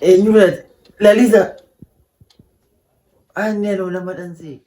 Eenyu biratti? Lalisa. Anni aloo nama dhansee.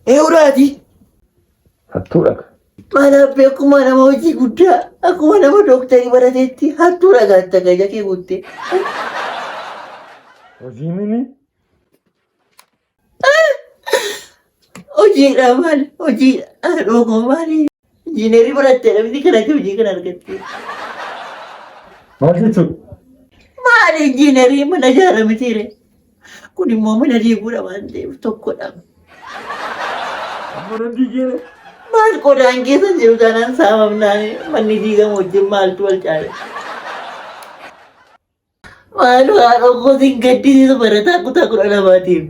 Eewuraati. Hattuudha. Maal abbee akkuma nama hojii guddaa akkuma nama dooktarii barateetti hattuu dhagaatta gaja kee guuttee. Hojii mini? Hojiidha maal hojiidha dhuguu maali injiinerii barattee namni kanatti hojii kana argatte. Maal jechuudha? Maali injiinerii mana ijaaramitiire? Kun immoo mana diiguudha waan ta'eef tokkodha. Amma nan diigee. Maal qodaan keessa jiru taanaan saamamnaan manni diigamu wajjin maaltu wal caale? Maal haadha koo sin gaddisiisu barataa kutaa 12tiif.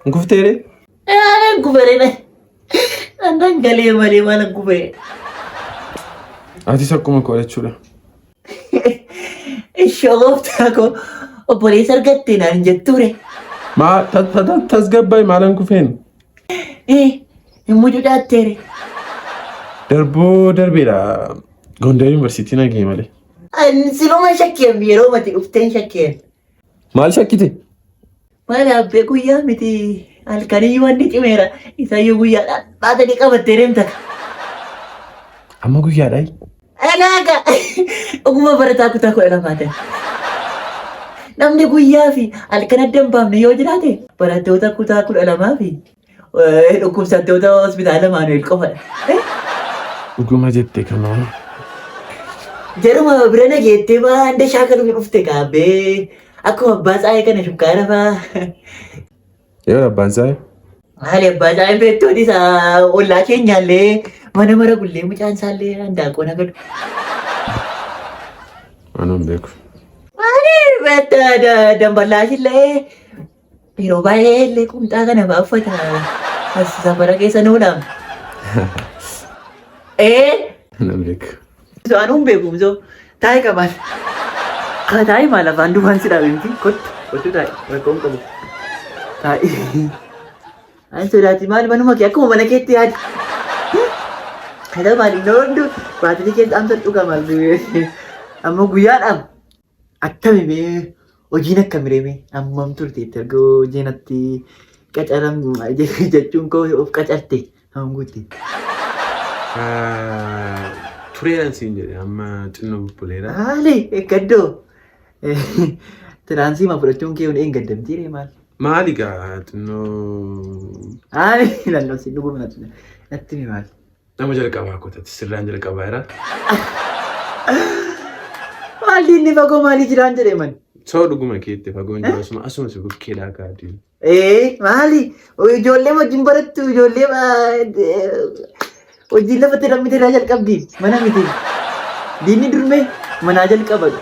Hin kufteere? Aanan kufere na. Aannan galee malee maalan kufee. Atis akkuma koo jechuudha. Ishoo gooftaa koo obboleessa argatte naan jetture. Maa tasgabbaa'e maalan kufeen? Eh, hin mucucaatteere. Darboo darbeedha. Gondar Yuunivarsiitii nagee malee. Ani siluma shakkeem yeroo mati dhufteen shakkeem. Maal shakkite? Maal abbee guyyaa miti halkaniyyuu wanni cimeera isayyuu guyyaadhaan baatanii qabattee deemta. Amma guyyaadhaa? Dhagaaga dhuguma barataa kutaa 12 ta'e. Namni guyyaa fi halkan adda hin baafne yoo jiraate barattoota kutaa 12 fi dhukkubsattoota hospitaala Maanu'eel qofadha. Dhuguma jette kanaa. Jaruma bira na geettee baa handa shaakaluuf dhufte kaabbee akkuma abbaa tsaayee kana shukkaara faa. Yoo abbaan isaa Maali abbaa tsaayee beektoon isaa ollaa keenyaallee mana mara gullee mucaan isaallee handaaqoo nagadu. Anaan beeku. Maali damballaashillee yeroo baay'ee illee qumxaa kana fa'aa uffata as safara keessa nu dhaam. Ee Nan beeku. Anuu hin beeku misoo taa'ee qabaan. Haa taa'ee maal afaan duwwaan si dhaabe miti kottu kottu taa'e rakkoo hin qabu. Taa'e. Ani sodaati maal manuma kee akkuma mana keetti yaadi. Kana maal inni hundu baatirii keessa amsa dhuga maal amma guyyaadhaaf Akkami mee hojiin akkami mee hammam turte itti erga hojiin atti qacaram jechuun koo of qacarte hammam guutte? Tureedhaan siin jedhe amma xinnoo bubbuleera. Maali eeggaddoo tiraansii ma fudhachuun kee hin eeggaddamtii ree maal? Maali gaa xinnoo Maali lalloo si dhuguma natti himi maal? Nama jalqabaa kotatti sirraan jalqabaa jira. Maalli inni fagoo maalii jiraan jedhee man. Soo dhuguma keetti fagoon jiru asuma asuma si bukkeedhaa kaadii. Ee maali ijoollee wajjin barattu ijoollee wajjin lafatti lammite irraa jalqabdi mana miti. Diinni durmee manaa jalqaba.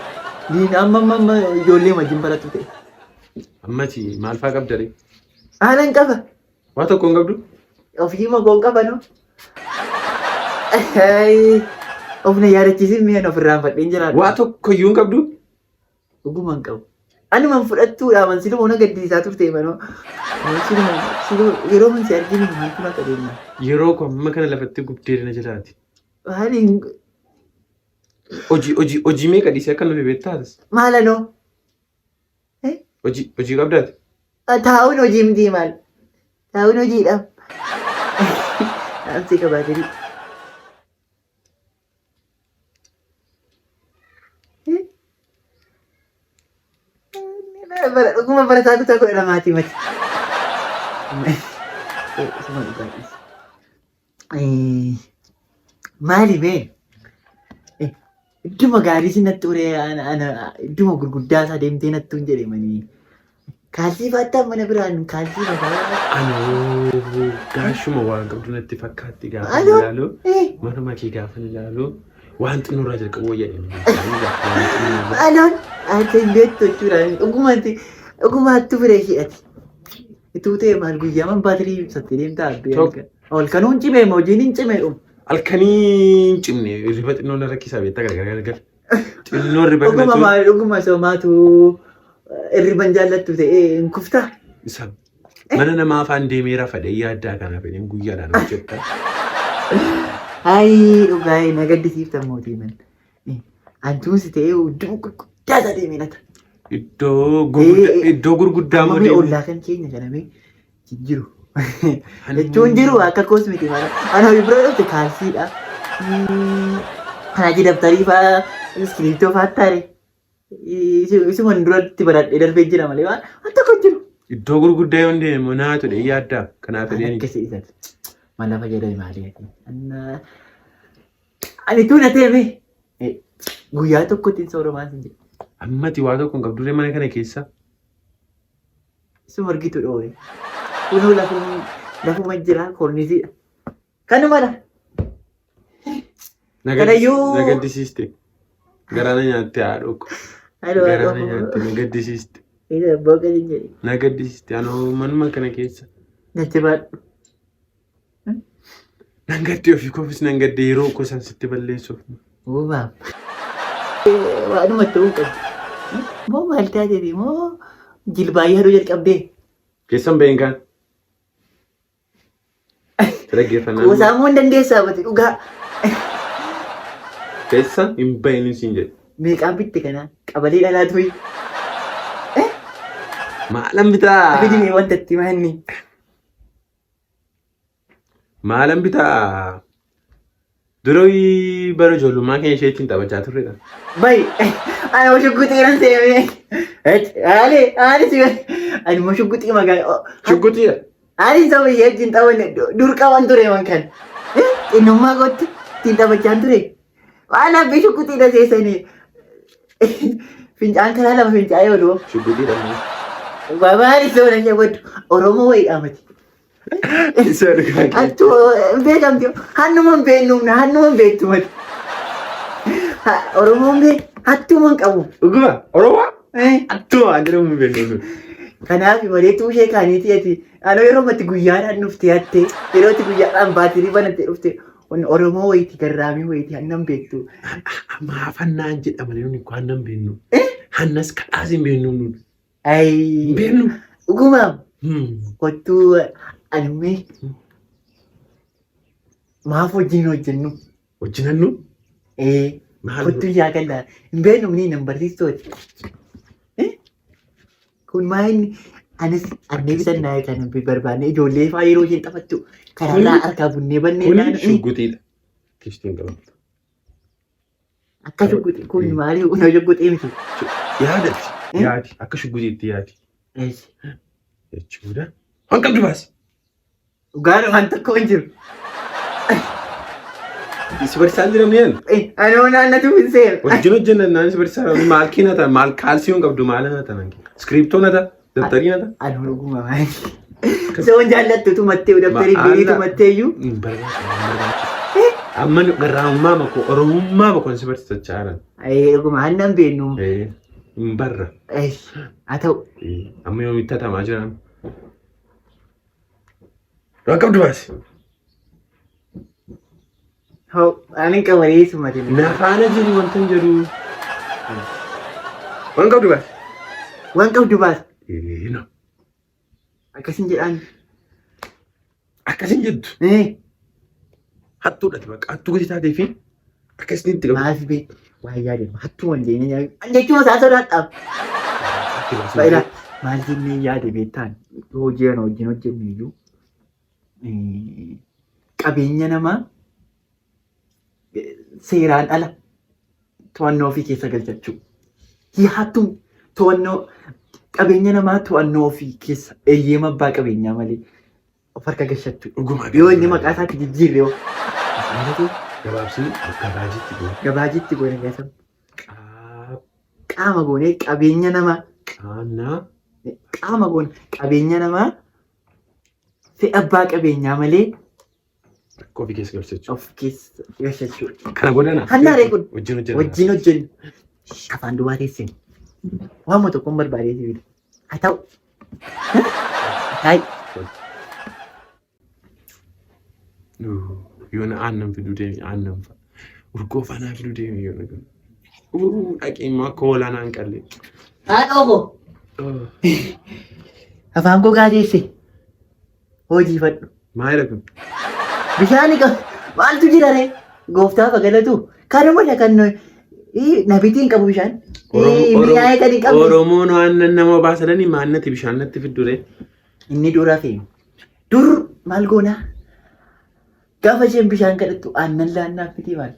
Diin amma amma amma ijoollee wajjin barattu ta'e. Ammati maal faa qabda ree? Aanan qaba. Waa tokko hin qabdu? Ofii magoon qaba no. Of na yaadachiisin mi'a of irraanfadheen jiraadha. Waa tokko iyyuu hin qabdu? Dhuguma hin qabu. Anuma hin fudhattuudha man siluma na gaddisiisaa turte manoo. Siluma siluma yeroo man si arginu maaltu na qabeenya. Yeroo koo amma kana lafatti gubdee na jiraati. Maali Hojii hojii hojii meeqa dhiisee akka nufi beektaas? maalanoo? Hojii hojii qabdaati? Taa'uun hojii miti maal? Taa'uun hojiidha. Dhaamsi qabaatanii. Dhuguma barataa kutaa 12ti mati. Suma dhugaadhis. Maali mee? Idduma gaarii si natti uree ana idduma gurguddaa isaa deemtee nattu hin jedhe manii. Kaalsii faattaa mana biraan kaalsii fataa. Anoo gaashuma waan qabdu natti fakkaatti gaafa Anoo, ilaalu. Manuma kee gaafa ilaalu waan xinnoorraa jalqabu wayya jedhee. Anoon ati hin beektu jechuudha. Dhugumatti dhugumaatti fireeshiidhati. Ituu ta'e maal guyyaa man baatirii ibsattee deemtaa abbee Tokko. halkan. Halkanuu hin cimee hojiin hin cimee dhum. Halkanii hin cimne riba xinnoo na rakkisaa beektaa gargar gargar. Xinnoo riba Dhuguma kanatu maal dhuguma somaatu irriban jaallattu ta'ee hin kuftaa. isa mana namaa afaan deemee rafa dhee yaaddaa kanaaf jedheen guyyaadhaan hojjetta. Ayi dhugaa na gaddisiifta mootii man. Antuun si ta'ee hudduu gurguddaa isaa deemee nata. Iddoo gurguddaa iddoo gurguddaa Amma immoo mee deemu. ollaa kan keenya kana mee jijjiru. Jechuun jiru akka koos miti mana. Ana hojii bira dhufte kaalsiidha. Kanaa dabtarii fa'aa iskiriiptoo fa'aa taare. Isuma duratti baradhee darbee jira malee waan tokko hin jiru. Iddoo gurguddaa yoon deemu naa tole yaaddaa kanaaf Waan jedheen. akkasii isati. Mala fayyadame maali? Ani tuun ateeme guyyaa tokkotti hin sooromaan sin jedhe. Ammati waa tokko hin qabduree mana kana keessa. Isuma argitu dhoore. Kunoo lafuma jira kornisiidha. Kanumadha. Na Kanayyuu- na gaddisiiste. Garaana nyaatte haadha ko. Haadha Garaana koo. nyaatte na gaddisiiste. Isa abbaa kan hin jedhe. Na gaddisiiste anoo manuma kana keessa. Natti baadhu. Nan gadde ofii koofis nan gadde yeroo koo san sitti balleessuuf. Uumaam. Waanuma ta'uu qabu. Moo maal taateeti moo jilbaa yaaduu jalqabdee? Keessan baheen kaan. Dhaggeeffannaa. Qoosaa immoo hin dandeessaa bati dhugaa. Keessa hin bahin siin jedhe. Meeqaan bitte kanaa qabalee dhalaa tuyi. Maalan bitaa? Fidimee wanta itti maanni. Maalan bitaa? Dura bara ijoollummaa keenya ishee ittiin taphachaa turredha. Bai, ani immoo shugguxii nan seemee. Haali, haali si ani immoo shugguxii magaalaa. Shugguxiidha. Ani saba ishee wajjin taphanne dur qaban ture man kan. Xinnummaa kootti ittiin taphachaa ture. Waan abbii shugguxii na seessanii. Fincaan karaa lama fincaa'ee oolu. Shugguxiidha. Maali saba na shawaddu Oromoo wayiidha mati. Isa dhugaa kee. Attu beekamti hannuma hin beeknu hannuma hin beektu mati. Oromoon bee hattuma hin qabu. Dhuguma Oromoo attuma waan jedhamu hin beeknu. Kanaaf malee tuushee kaaniiti ati anoo yeroo mati guyyaadhaan dhuftee hatte yeroo itti guyyaadhaan baatirii banattee dhufte Oromoo wayiiti garraamii wayiiti hannan beektu. Maaf hannaan jedhama namni kun hannan beeknu. Hannas kadhaas hin beeknu nuti. Ayi Hin beeknu. Dhugumaam kottuu anummee maaf wajjin hin hojjennu? Wajjin hannu Ee maal kottuu shaakallaa hin beeknu ni nan barsiistooti. Kun maa inni anis annee bitannaa kan barbaanne ijoollee fa'aa yeroo isheen taphattu karaarraa harkaa bunnee bannee Kuni naannoo shugguxiidha. Kishtiin qabamtu. Akka shugguxii kun maali kun shugguxii miti. Yaadati. Yaadi. Akka shugguxiitti yaadi. Eessi. Jechuudha. Waan qabdu baasi. Dhugaan waan tokko hin jiru. Si barsiisaan jira mi'aan. Anoo naannatu hin seenu. Wajjin hojjenna naan si barsiisaa maal kee nata maal kaalsii hin qabdu maal nata nan kee. Iskiriiptoo nata dabtarii nata. Anoo dhuguma maali. Soon jaallattu tumattee dabtarii birii tumattee iyyuu. Hin barbaachisu, hin barbaachisu. Amma nu garraamummaa makoo oromummaa makoon si barsiisachaa jiran. Ee dhuguma hannan beennu. Hin barra. Haa ta'u. Amma yoomitti hatamaa jiran. Waan qabdu baasi. Hoo ani qabalee sumate. Na faana jiru wanta hin jedhu. Waan qabdu baasi. Waan qabdu baasi. Ee no. Akkasin jedhaan. Akkasin jettu. Hattuudha bakka hattuu gadi taatee fi akkasin itti qabdu. Maaf bee waa yaade hattuu waan jeenye nyaatu. An jechuun isaa sodaadhaaf. Itti baasi. Fa'ila maal jennee yaade beektaan hojii ana wajjin hojjennu iyyuu qabeenya namaa seeraan ala to'annoo ofii keessa galchachuu. Hattuun to'annoo qabeenya namaa to'annoo ofii keessa eeyyama abbaa qabeenyaa malee of harka galchachuu. Dhuguma. Yoo inni maqaa isaatti jijjiirre hoo Maaltu gabaabsini gabaajitti goone. gabaajitti goone keessa Qaab qaama goonee qabeenya namaa qaamnaa qaama goone qabeenya namaa fedha abbaa qabeenyaa malee Rakkoo ofii keessa galchachuu. Of keessa galchachuu. Kana godhana. Hannaaree kun. Wajjin hojjenna. Wajjin hojjennu. Afaan duwwaa teesseen. Waanuma tokkoon barbaadee sibiila. Haa ta'u. Taa'i. Yoona aannan fiduu deemi aannan fa'a. Urgoo faanaa fiduu deemi yoona kun. Dhaqee immoo akka hoolaa naan qallee. Haadha koo. Afaan gogaa teesse. Hojiifadhu. Maalidha kun? Bishaan qaba. Maaltu jira ree? Gooftaaf haa galatu. Kanumadha kan nabitii hin qabu bishaan. Mi'aayee kan hin qabne. Oromoon aannan nama baasadanii maannati bishaan natti fiddure. Inni dura fi dur maal goonaa? Gaafa isheen bishaan kadhattu aannan laannaaf miti maal?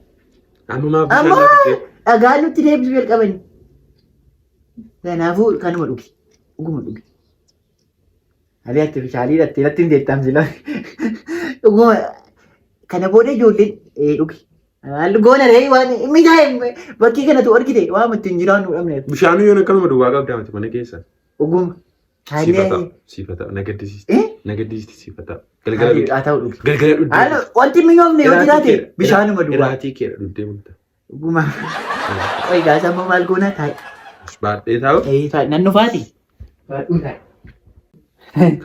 Amma maaf bishaan Amma natti fidde? dhagaa nutti deebisuu jalqabani. Kanaafuu kanuma dhugi. Dhuguma dhugi. Alee ati bishaalii dhattee natti hin deettaan sila. Dhuguma kana booda ijoolleen dhugi. Maal goona ree waan mijaa'e bakkee kanatu argite waan ittiin jiraannu dhabne. Bishaanuu yoon akkanuma duwwaa qabdaa miti mana keessa. Dhuguma. Siif haa ta'u. Siif haa ta'u. Na gaddisiisti. Eh? Na gaddisiisti siif haa ta'u. Galgala dhugde. Haa ta'u dhugi. Galgala dhugde. Haala wanti mi'oofne yoo jiraate bishaanuma duwwaa. Iraatii keedha dhugdee bulta. Dhuguma. Qoy gaasa amma maal goona taa'e. Baadhee taa'u. Eh taa'e nan nufaati. Baadhuu taa'e.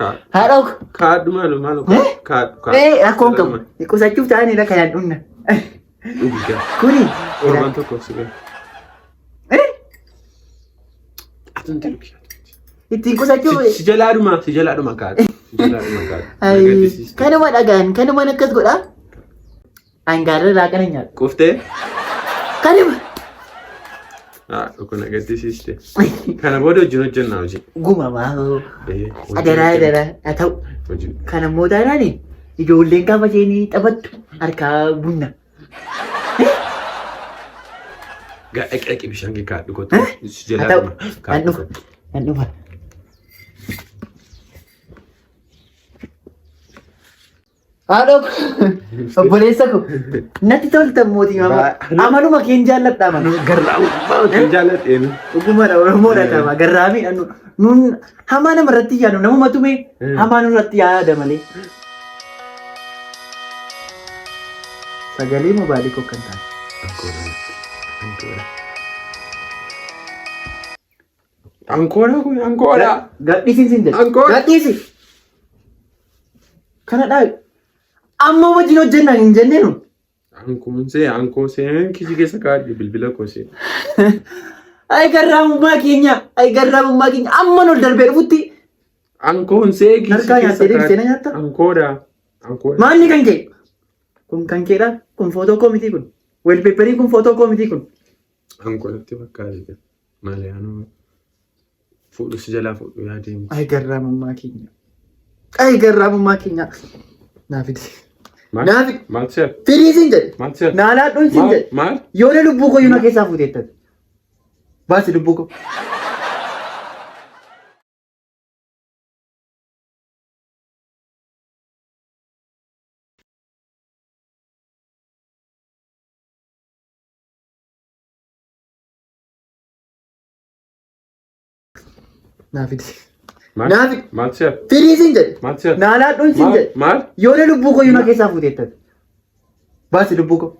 Kaadhu. Haadha ok. Kaadhu maalu maalu. Eh? Kaadhu kaadhu. Eh rakkoon qabu. Qusachuuf ta'anidha kanaan dhumna. Dhugi gaa. Kuni. Torban tokko si gaha. Eh? Atumti dhugi. Ittiin qusachuuf. Si jalaa dhuma si jalaa dhuma kaadhu. Si jalaa dhuma kaadhu. Na Ay, gaddisiiste. Kanuma dhagaan kanumaan akkas godha. Angaarra laaqana nyaadhu. Quuftee? Kanuma. Haa dhukku na gaddisiiste. Kana booda wajjin hojjennaa hojii. Guma maal. Eh, wajjin Adaraa hojjenna. adaraa haa ta'u. Hojii. Kana immoo taanaan ijoolleen gaafa isheen taphattu harkaa bunna. Gaa dhaqi dhaqi bishaan kee kaadhu kottu. Si Haa jalaa ta'u. dhuma. Nan Kaadhu dhufa. kottu. Nan dhufa. Haadha koo obboleessa koo natti tolta mootii mama. Amaluma keen jaalladha amala. Garraamummaa kan jaalladheen. Dhugumadha Oromoodha qaba garraamiidha nu nun hamaa nama irratti yaadu namuma tumee hamaa nurratti yaada malee. Sagalee mobaayilii koo kan taate. Ankoora kun ankoora. Gadhiisi sin jedhe. Ankoora. Gadhiisi. Kana dhaabi. Amma wajjin hojjennaan hin jennee nu. Ankoon see ankoo seen kiisii keessa kaa'adhe bilbila koo see. Ay garraamummaa keenya. Ay garraamummaa keenya. Amma ol darbee dhufutti Ankoon see kiisii Harkaa keessa nyaattee deebistee na nyaatta? Ankoodha. Ankoodha. Maalni kan kee? Kun kan keedha. Kun footoo koo miti kun. Weelpeepperiin kun footoo koo miti kun. Ankoo natti fakkaate. Maali anuu fuudhu si jalaa fuudhu yaadee miti. Ay garraamummaa keenya. Ay garraamummaa keenya. Naa fidi. Maal? Naa fidi. Maal si hafe? Firii siin jedhe. Maal si hafe? Naa laadhuun siin Maal? jedhe. Maal? Yoona lubbuu koo yoona keessaa fuuteettan. Baasi lubbuu koo. Naa fidi. Maal? Naa fidi. Maal si hafe? Firii siin jedhe. Maal si hafe? Naa laadhuun siin Maal? jedhe. Maal? Yoona lubbuu koo yoona keessaa fuuteettan. Baasi lubbuu koo.